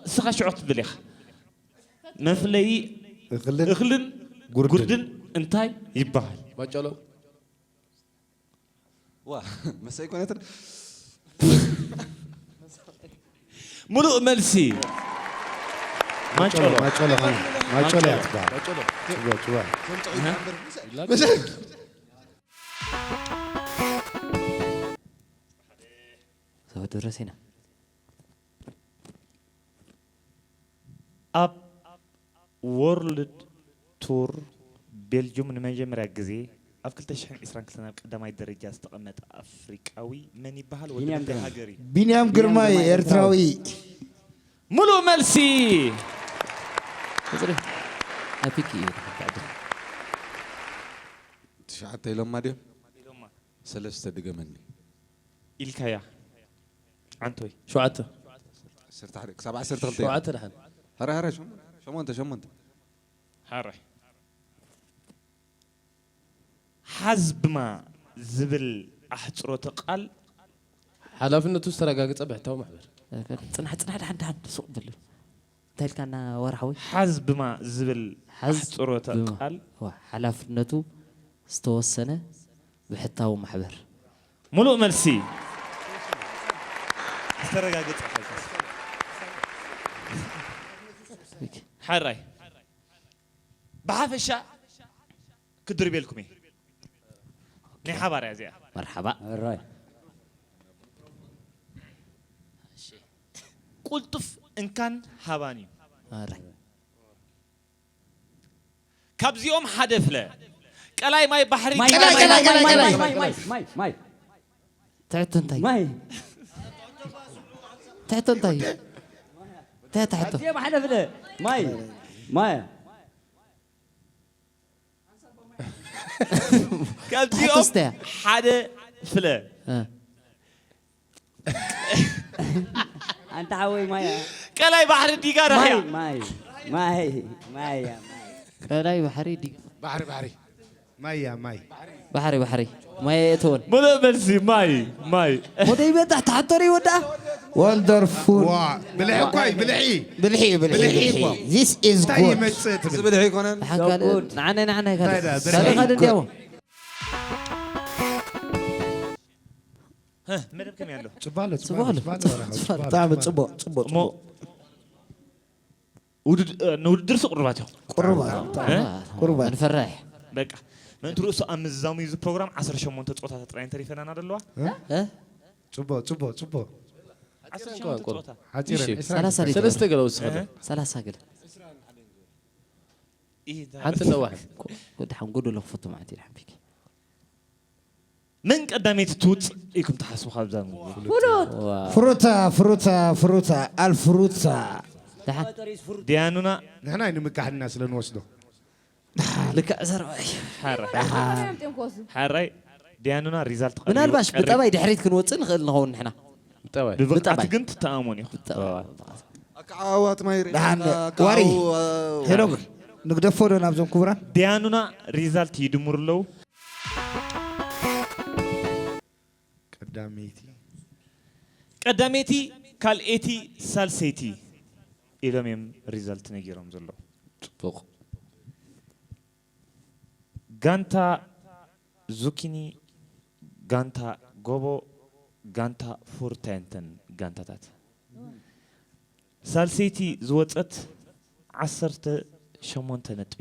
እስኻ ሽዑ ክትብል ኢኻ። መፍለይ እኽልን እኽልን ጉርድን። ጉርድን እንታይ ይበሃል? ማጨሎ። ዋ፣ መሰይ ኮነት። ሙሉእ መልሲ። ማጨሎ። ማጨሎ፣ ማጨሎ፣ ማጨሎ እያ ትበሃል። ጽቡቅ፣ ጽቡቅ። ሰው ደረሲና። ኣብ ወርልድ ቱር ቤልጁም ንመጀመርያ ግዜ ኣብ ክልተ ሽሕን ዕስራን ክልተን ኣብ ቀዳማይ ደረጃ ዝተቐመጠ ኣፍሪቃዊ መን ይበሃል? ወዲ ቢንያም ምንታይ ግርማይ። ሃገር እዩ? ቢንያም ግርማይ ኤርትራዊ። ሙሉእ መልሲ። ቁፅሪ ኣፒክ እዩ። ተዓደ። ትሽዓተ ኢሎማ ድዮም? ሰለስተ ድገመኒ። ኢልካያ። ዓንቶይ። ሸውዓተ። ዓሰርተ ሓደ ክሳብ ዓሰርተ ክልተ። ሸውዓተ ደሓን። ሀረ ሀረ ሸሞንተ፣ ሸሞንተ፣ ሸሞንተ። ሃረ። ሓዝብማ ዝብል ኣሕጽሮተ ቃል ሓላፍነቱ ዝተረጋገጸ ብሕታዊ ማሕበር። ጽናሕ፣ ጽናሕ፣ ደሓን፣ ደሓን፣ ስቕ በሉ። እንታይ ኢልካና ወርሓዊ? ሓዝብማ ዝብል ሓዝ ኣሕጽሮተ ብማ። ቃል ዋ፣ ሓላፍነቱ ዝተወሰነ ብሕታዊ ማሕበር። ሙሉእ መልሲ። ዝተረጋገጸ ሓይልታት። ሓራይ። ብሓፈሻ ክድርቤልኩም እየ። ናይ ሓባር እያ እዚኣ። መርሓባ። ራይ ቁልጡፍ እንካን ሃባን እዩ። ኣረ። ካብዚኦም ሓደ ፍለ። ቀላይ ማይ ባሕሪ ማይ፣ ቀላይ ማይ፣ ቀላይ ማይ፣ ቀላይ ማይ፣ ቀላይ ማይ፣ ማይ ማይ ማይ ትሕቶ እንታይ? ማይ ትሕቶ እንታይ? እንታይ ትሕቶ? ካብዚኦም ሓደ ፍለ ማይ ማይ ካብዚኦም ትሕቶስ እንታይ? ሓደ ፍለ። እ። ኣንታ ሓወይ ማይ ቀላይ ባሕሪ ዲጋ ማይ ዳሕያ። ማይ ማይ ማይ እያ፣ ማይ ቀላይ ባሕሪ ዲጋ። ባሕሪ ባሕሪ ማይ እያ ማይ። ባሕሪ ባሕሪ ማይ የእትወን። ሙሉእ መልሲ ማይ ማይ። ወደይ በጣሕ ተሓተሪ ወዳ። ወንደርፉል። ዋ ብልሒ እኮ እዩ ብልሒ። ብልሒ እዩ ብልሒ ብልሒ ብልሒ። እኮ። This is እንታይ good። ይመጽእ ትብል? ዝብል ይኮነን። ንሓን ካልእ ንዓነ ንዓነ እንታይ ካልእ ዳ ብልሒ? ካልእ ካልእ እንዲያው ህ፣ መደብ ከመይ ኣሎ? ጽቡቅ ኣሎ ጽቡቅ ኣሎ። ጽቡቅ ኣሎ። ብጣዕሚ ጽቡቅ ጽቡቅ እሞ ጽቡቅ። ውድድ-፣ እ፣ ንውድድር ሱ ቅሩባት እዮም። ቁሩባት እ? ቁሩባት ንፈራሕ። በቃ ምእንቲ ርእሱ ኣብ ምዝዛሙ እዩ እዚ ፕሮግራም ዓሰርተ ሸሞንተ ጸወታታት ጥራይ እንተሪፈናና ዘለዋ። እ? ጽቡቅ ጽቡቅ ጽቡቅ። ዓሰርተ ሸሞንተ ጸወታ። ሓጺረን እሺ። ዕስራ ሰላሳ ደቂቃ። ሰለስተ ገለ ወስኸ። እህ። ሰላሳ ገለ። ሓንቲ ነዋሕ። ደሓን ጎደሎ ክፈቱ ማለት እዩ፣ ደሓን ፊኪ። መን ቀዳመይቲ ትውፅእ ኢልኩም ትሓስቡ ካብዛ ምግቢ? ፍሉጥ። ፍሩታ ፍሩታ ፍሩታ ኣልፍሩታ። ዲያኑና ንሕና እዩ ንምካሕና ስለ ንወስዶ። ልክዕ ዘረባ እዩ። ሓራይ ኣርባዕተ እዮም ጤንኮሱ። ሓራይ ዲያኑና ሪዛልት ቀሪቡ ምናልባሽ ቀሪቡ። ብጠባይ ድሕሪት ክንወፅእ ንኽእል ንኸውን ንሕና። ብብቕዓት ብጠባይ። ግን ትተኣመኑ ኢኹም። ብጠባይ። ኣካዓዋት ማይሪ ደሓን ኣካዓው፣ ዋሪ አ፣ ሄኖግ ንግደፎ ዶ ናብዞም ክቡራን ዲያኑና ሪዛልት ይድምሩ ኣለዉ። ቀዳመይቲ ቀዳመይቲ ካልኤቲ ሳልሰይቲ ኢሎም እዮም ሪዛልት ነጊሮም ዘለዉ። ፅቡቕ። ጋንታ ዙኪኒ፣ ጋንታ ጎቦ፣ ጋንታ ፉርታ እየን እተን ጋንታታት። ሳልሰይቲ ዝወፀት ዓሰርተ ሸሞንተ ነጥቢ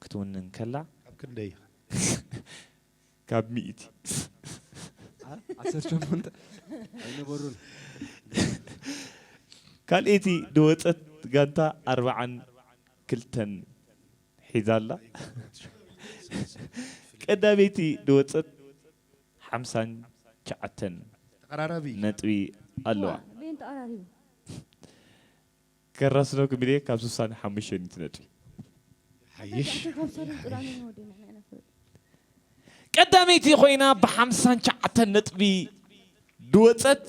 ክትውንን ከላ ካብ ክንደይ ኢኻ? ካብ ሚእቲ ዓሰርተ ሸሞንተ ኣይነበሩን። ካልኤቲ ዝወፀት ጋንታ ኣርባዓን ክልተን ሒዛ ኣላ። ቀዳመይቲ ዝወፀት ሓምሳን ትሽዓተን ተቐራራቢ ነጥቢ ኣለዋ። ቤን ተቐራሪቡ። ከራስኖ ክምልየ ካብ ስሳን ሓሙሽተን ነጥቢ። ሓይሽ ካብ ሳሎን ጥራኑ ነው ወደና ኢና ነፍርጥ። ቀዳመይቲ ኮይና ብሓምሳን ትሽዓተን ነጥቢ ድወፀት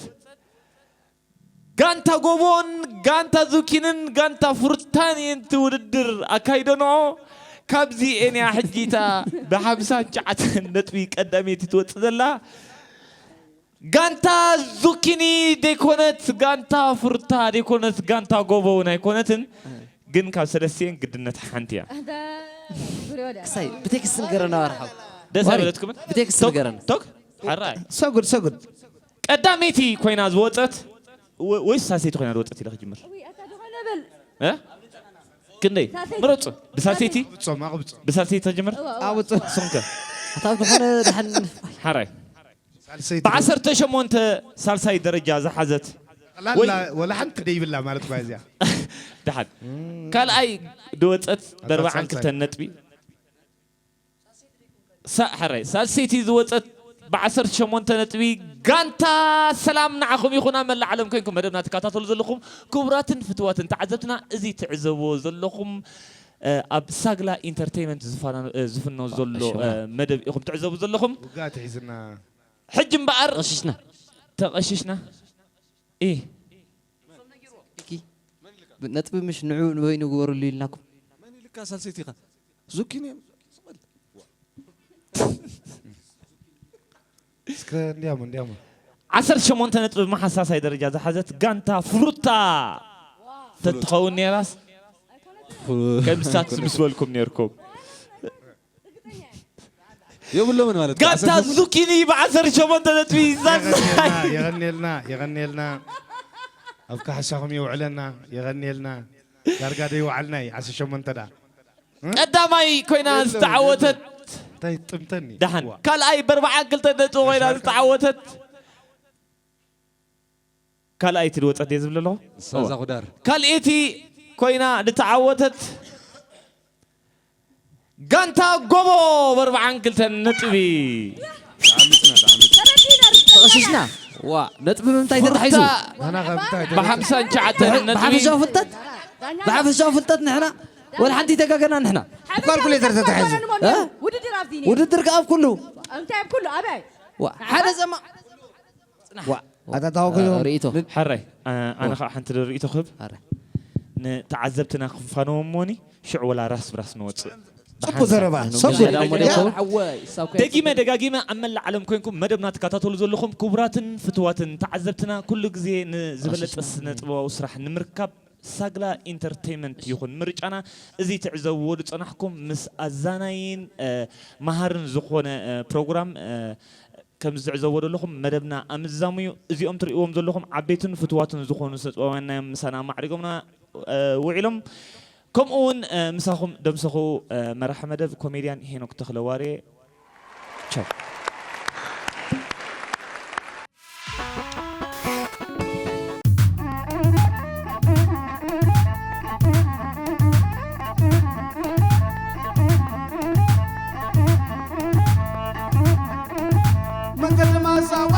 ጋንታ ጎቦን ጋንታ ዙኪንን ጋንታ ፉርታን እየንቲ ውድድር ኣካይደንኦ። ካብዚ ኤንያ ሕጂታ ብሓምሳን ትሽዓተን ነጥቢ ቀዳመይቲ ትወፅእ ዘላ ጋንታ ዙኪኒ ደይኮነት፣ ጋንታ ፉርታ ደይኮነት፣ ጋንታ ጎቦ እውን ኣይኮነትን። ግን ካብ ሰለስቲኤን ግድነት ሓንቲ እያ። ኣታ ጉሪ ወደ ክሳይ ብቴክስት ንገረና ዋርሓው። ደስ ዋሪ፣ ኣይበለትኩምን? ብቴክስት ቶክ- ንገረና። ቶክ ሓራይ ሰጉድ ሰጉድ ቀዳመይቲ ኮይና ዝወፀት ወ- ወይስ ሳልሰይቲ ኮይና ዝወፀት ኢለ ክጅምር? ወይ ኣታ ዝኾነ በል እ? ክንደይ ሳልሰይቲ። ምረፁ። ብሳልሰይቲ ኣቕብጾም ኣቕብጾም ብሳልሰይቲ ተጀምር። እዋ፣ እዋ። ኣውፅ ንስኹም ከ ኣታ ዝኾነ ደሓን ሓራይ ሳልሰይቲ ብዓሰርተ ሸሞንተ ሳልሳይ ደረጃ ዝሓዘት ወይ- ጠቕላላ ወላ ሓንቲ ደይብላ ማለት እኳ እዚኣ ደሓን ካልኣይ ድወፀት ብኣርባዓን ክልተን ነጥቢ ሳ- ሓራይ ሳልሰይቲ ዝወፀት ብዓሰርተ ሸሞንተ ነጥቢ ጋንታ ሰላም ንዓኹም ይኹን ኣብ መላእ ዓለም ኮይንኩም መደብና ትከታተሉ ዘለኹም ክቡራትን ፍትዋትን ተዓዘብትና እዚ ትዕዘብዎ ዘለኹም እ፣ ኣብ ሳግላ ኢንተርቴይመንት ዝፋና- እ፣ ዝፍኖ ዘሎ እ፣ መደብ ኢኹም ትዕዘቡ ዘለኹም። ውጋእ ትሒዝና ሕጂ እምበኣር ቀሽሽና ተቐሽሽና ኢ ነጥቢ ምሽ ንዑ ንበይኑ ግበሩሉ ኢልናኩም። መን ኢልካ ሳልሰይቲ ኢኻ? ዙኪኒ እዮም። እስከ እንዲያሞ እንዲያሞ ዓሰርተ ሸሞንተ ነጥቢ መሓሳሳይ ደረጃ ዝሓዘት ጋንታ ፍሩታ ተትኸውን ነይራስ ከም ስታትስ ምስ በልኩም ነይርኩም። የብሎምን ማለት እዩ። ጋንታ ዙኪኒ ብዓሰርተ ሸሞንተ ነጥቢ ይዛዝ የቐንየልና የቐንየልና ኣብ ካሕሳኹም የውዕለና። የቐንየልና ዳርጋ ደይወዓልና እዩ ዓሰርተ ሸሞንተ ደኣ ቀዳማይ ኮይና ዝተዓወተት እንታይ ጥምተኒ ደሓን ካልኣይ በርባዓን ክልተ ነጥቢ ኮይና ዝተዓወተት ካልኣይቲ ድወፀት እየ ዝብል ኣለኹ ሳዛ ኩዳር ካልኤቲ ኮይና ዝተዓወተት ጋንታ ጎቦ በርባዓን ክልተን ነጥቢ ተቐሽሽና ዋ ነጥቢ ምምታይ ተታሒዙ ብሓምሳን ትሽዓተን ነጥቢ ብሓፈሻዊ ፍልጠት ብሓፈሻዊ ፍልጠት ንሕና ወላ ሓንቲ ይተጋገና ንሕና ካልኩሌተር ተታሒዙ ውድድር ኣብዚ ውድድር ከኣ ኣብ ኩሉ እንታይ ኣብ ኩሉ ኣበይ ዋ ሓደ ዘማ ኣታታወክዮ ርእቶ ሓራይ ኣነ ከዓ ሓንቲ ርእቶ ክህብ ኣረ ንተዓዘብትና ክንፋነዎም ሞኒ ሽዑ ወላ ራስ ብራስ ንወፅእ ፅቡቅ ዘረባ ሰጉድ ደጊመ ደጋጊመ ኣብ መላእ ዓለም ኮይንኩም መደብና ትከታተሉ ዘለኹም ክቡራትን ፍትዋትን ተዓዘብትና ኩሉ ግዜ ንዝበለፀ ስነ ጥበባዊ ስራሕ ንምርካብ ሳግላ ኢንተርቴይመንት ይኹን ምርጫና እዚ ትዕዘብዎ ዝፀናሕኩም ምስ ኣዛናይን መሃርን ዝኾነ ፕሮግራም ከም ዝዕዘብዎ ዘለኹም መደብና ኣምዛሙ እዩ። እዚኦም ትርእይዎም ዘለኹም ዓበይትን ፍትዋትን ዝኾኑ ስነጥበባውያን ምሳና ኣማዕሪጎምና ውዒሎም። ከምኡ እውን ምሳኹም ደምሰኹ መራሒ መደብ ኮሜድያን ሄኖክ ተኽለዋርየ። ቻው። ሳዋ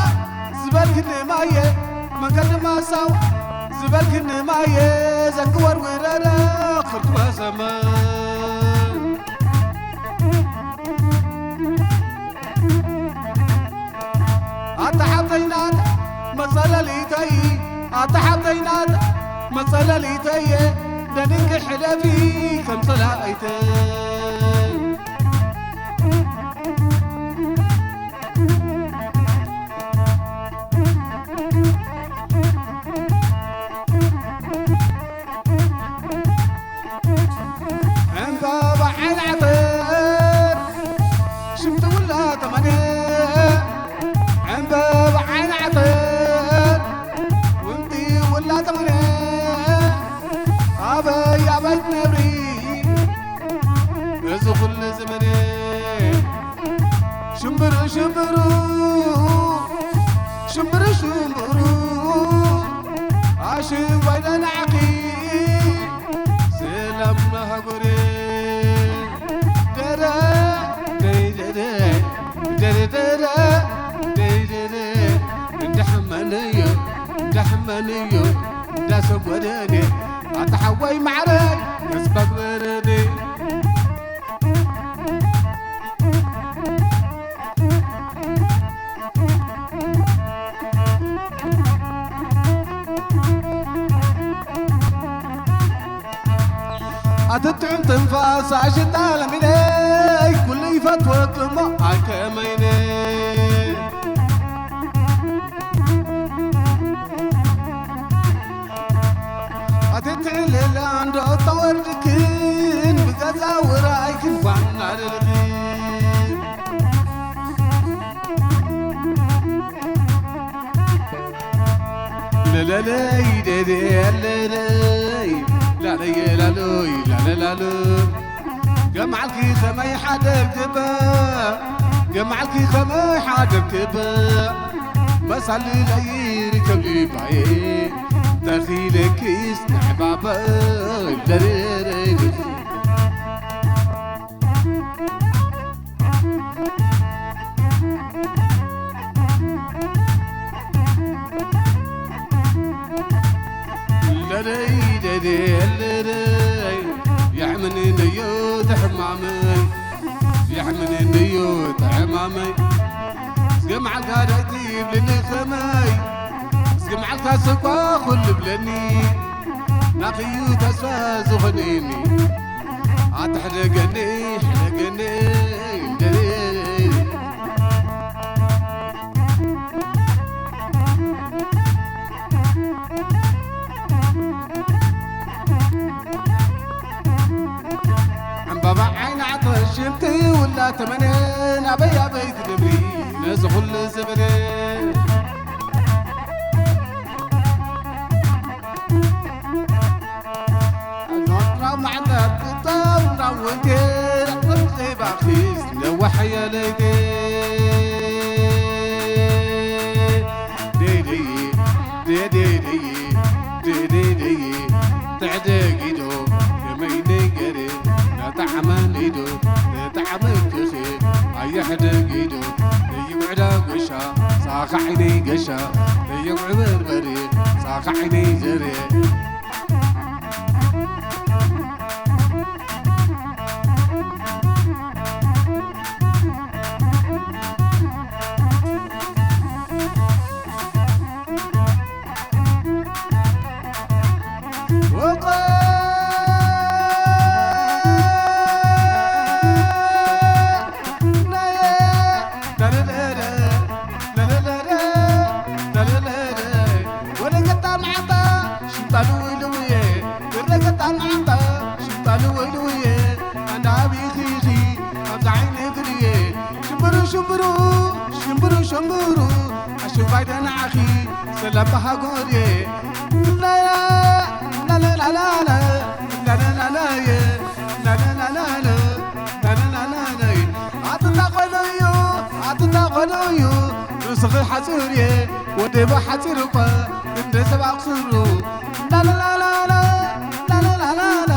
ዝበልክኒ ማየ፣ መንገዲ ማሳዋ ዝበልክኒ ማየ፣ ዘንግወር ውረረ ክርኩመ ዘመን። ኣታ ሓብተይ ናት መጸለሊተይ፣ ኣታ ሓብተይ ናት መጸለሊተይ፣ ደንንኪ ሕለፊ ከም ጸላኢተይ። ዕምባባ ዓይኒ ዓተር ሽምቲ ውላ ተመነ፣ ዕምባባ ዓይኒ ዓተር ሽምቲ ውላ ተመነ፣ ኣበይ ኣበይ ትነብሪ እዚ ኩሉ ዘመነ? ሽምብሩ ሽምብሩ ሽምብሩ ሽምብሩ ኣሽንጓይ ደናዕኺ ሰላም ናሃጎሬ። ደረ ደይ ደረ ደረ ደረ ደይ ደረ እንዳሕመንዮ እንዳሕመንዮ እንዳሰጎደኔ ኣታ ሓወይ ማዕረይ ተስፋ ግበረኒ። ኣትጥዑም ትንፋስ ኣሽታ ለሚነይ ኩሉ ይፈትወክሞ ኣይከመይነ። ኣትትዕልል ኣንዶ ተወርድክን ብገዛ ውራይ ክንኳን ናደልክን። ለለለይ ደደ ለለይ ላለየ ላሎይ ላለላሎ። ገማዕልኪ ኸመይ ሓደርክበ ገማዕልኪ ኸመይ ሓደርክበ። መሳሊ ለይሪ ከም ልባየ ተኺለኪስ ንዕባበ ደረረይ። ለለይ ደደ ለለይ የዕምንነዮ ተሕማመይ የዕምንነዮ ተሕማመይ። እስከ መዓልካ ዳይቲ ይብልኒ ኸመይ እስከ መዓልካ ሰኳ ኩሉ ብለኒ። ናኺዩ ተስፋ ዝኾነኒ ኣትሕደገኒ ሕደገኒ። ዕምባባ ዓይኒ ዓተር ሽንቲ ውላ ተመነ ናበይ ኣበይ ትነብሪ ነዚ ኩሉ ዘበነ። ናብራ ማዕዳ ክታው ናወንቴ ዘይባኺስ ነዋሕየ ለይቴ። ደይደይ ደይደይ ደይደይ ትዕደጊዶ ከመይ ነገር ናጣዕመን ኢዶ ናጣዕመን ክኺ ኣየሕደጊዶ። ይጉዕዳ ጎሻ ሳኻ ዓይነይ ገሻ ይጉዕ በርበሬ ሳኻ ዓይነይ ዘሬ። ሽምብሩ ሽምብሩ ሽምብሩ ሽምብሩ ኣሽንኳይ ደናዕኺ ሰላም ብሃጎርየ። ላላ ላላላላ ላላላላየ ላላላላለ ላላላላየ። ኣትታ ቆሎዩ ኣትታ ቆሎዩ ንስኺ ሓፂርየ ወደባ ሓፂር እኳ እንደ ሰብ ኣቕፅሩ። ላላላላላ ላላላላላ።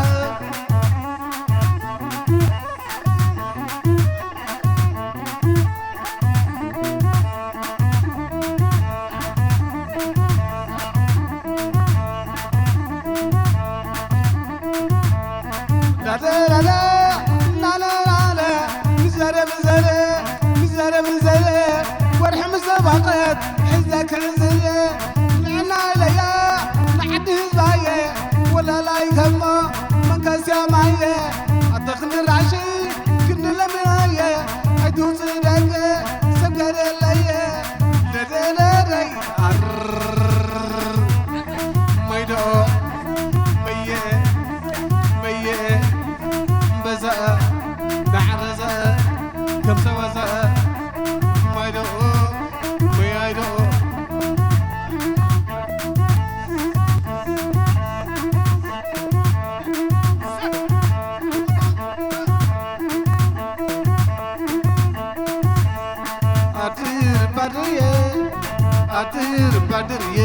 ኣትርባድርየ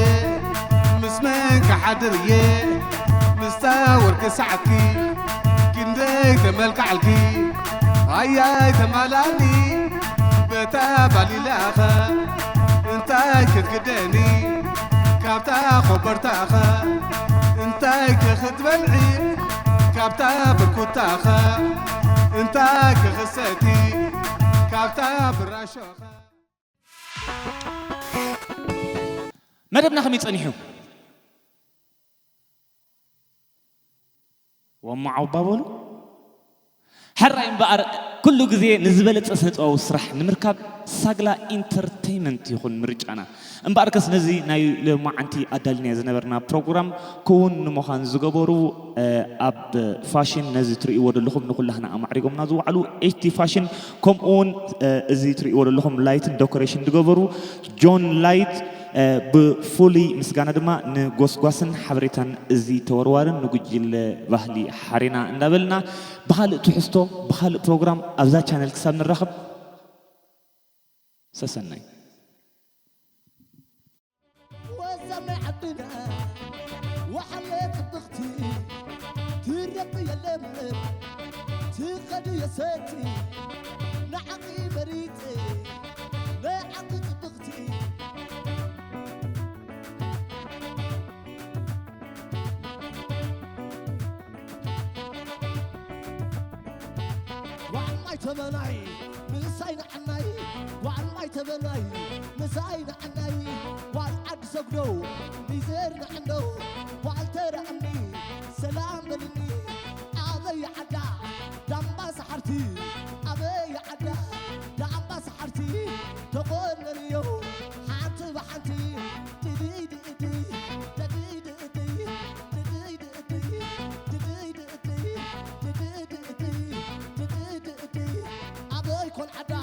ምስ መን ክሓድርየ ምስታ ወርቂ ሰዓትኪ ክንደይ ተመልካዕልኪ ኣያይ ተማላኒ በታ ባሊላኸ እንታይ ክትግደኒ ካብታ ኮበርታኸ እንታይ ከኽትበልዒ ካብታ ብርኩታኸ እንታይ ከኽሰቲ ካብታ ብራሾኸ መደብና ከመይ ጸኒሑ? ወማዓው ባበሉ። ሕራይ እምበኣር ኩሉ ግዜ ንዝበለጸ ስነ ጥበባዊ ስራሕ ንምርካብ ሳግላ ኢንተርተይመንት ይኹን ምርጫና። እምበኣርከስ ነዚ ናይ ሎማዓንቲ ኣዳሊናዮ ዝነበርና ፕሮግራም ክውን ንምዃን ዝገበሩ ኣብ ፋሽን ነዚ ትርእይዎ ዘለኹም ንኩላህና ኣማዕሪጎምና ዝወዓሉ ኤች ቲ ፋሽን ከምኡ እውን እዚ ትርእይዎ ዘለኹም ላይትን ዶኮሬሽን ዝገበሩ ጆን ላይት ብፍሉይ ምስጋና ድማ ንጎስጓስን ሓበሬታን እዚ ተወርዋርን ንጉጅለ ባህሊ ሓሬና እንዳበልና ብኻልእ ትሕዝቶ ብኻልእ ፕሮግራም ኣብዛ ቻነል ክሳብ ንራኸብ ሰሰናይ ወዛ ናይ ዓድና ወሓለ ጽብቕቲ ትረቢ የለ እምበር ትኸዱ የሰቲ ንዓኺ መሪጸ ንዓኺ ጽብቕቲ ጓል ማይ ተበናይ ምሳይ ንዓናይ ጓል ማይ ተበናይ ምሳይ ንዓናይ ጓል ዓዲ ሰግዶ ኒዘር ንዓንዶ ጓል ተራእምኒ ሰላም በልኒ ኣበይ ዓዳ ዳምባ ሰሓርቲ ኣበይ ዓዳ ዳምባ ሰሓርቲ ተቆነንዮ ሓንቲ ብሓንቲ ድድይ ድእድይ ድድይ ድእድይ ድድይ ድእድይ ድድይ ድእድይ ድድይ ድእድይ ድድይ ድእድይ ኣበይ ኮን ዓዳ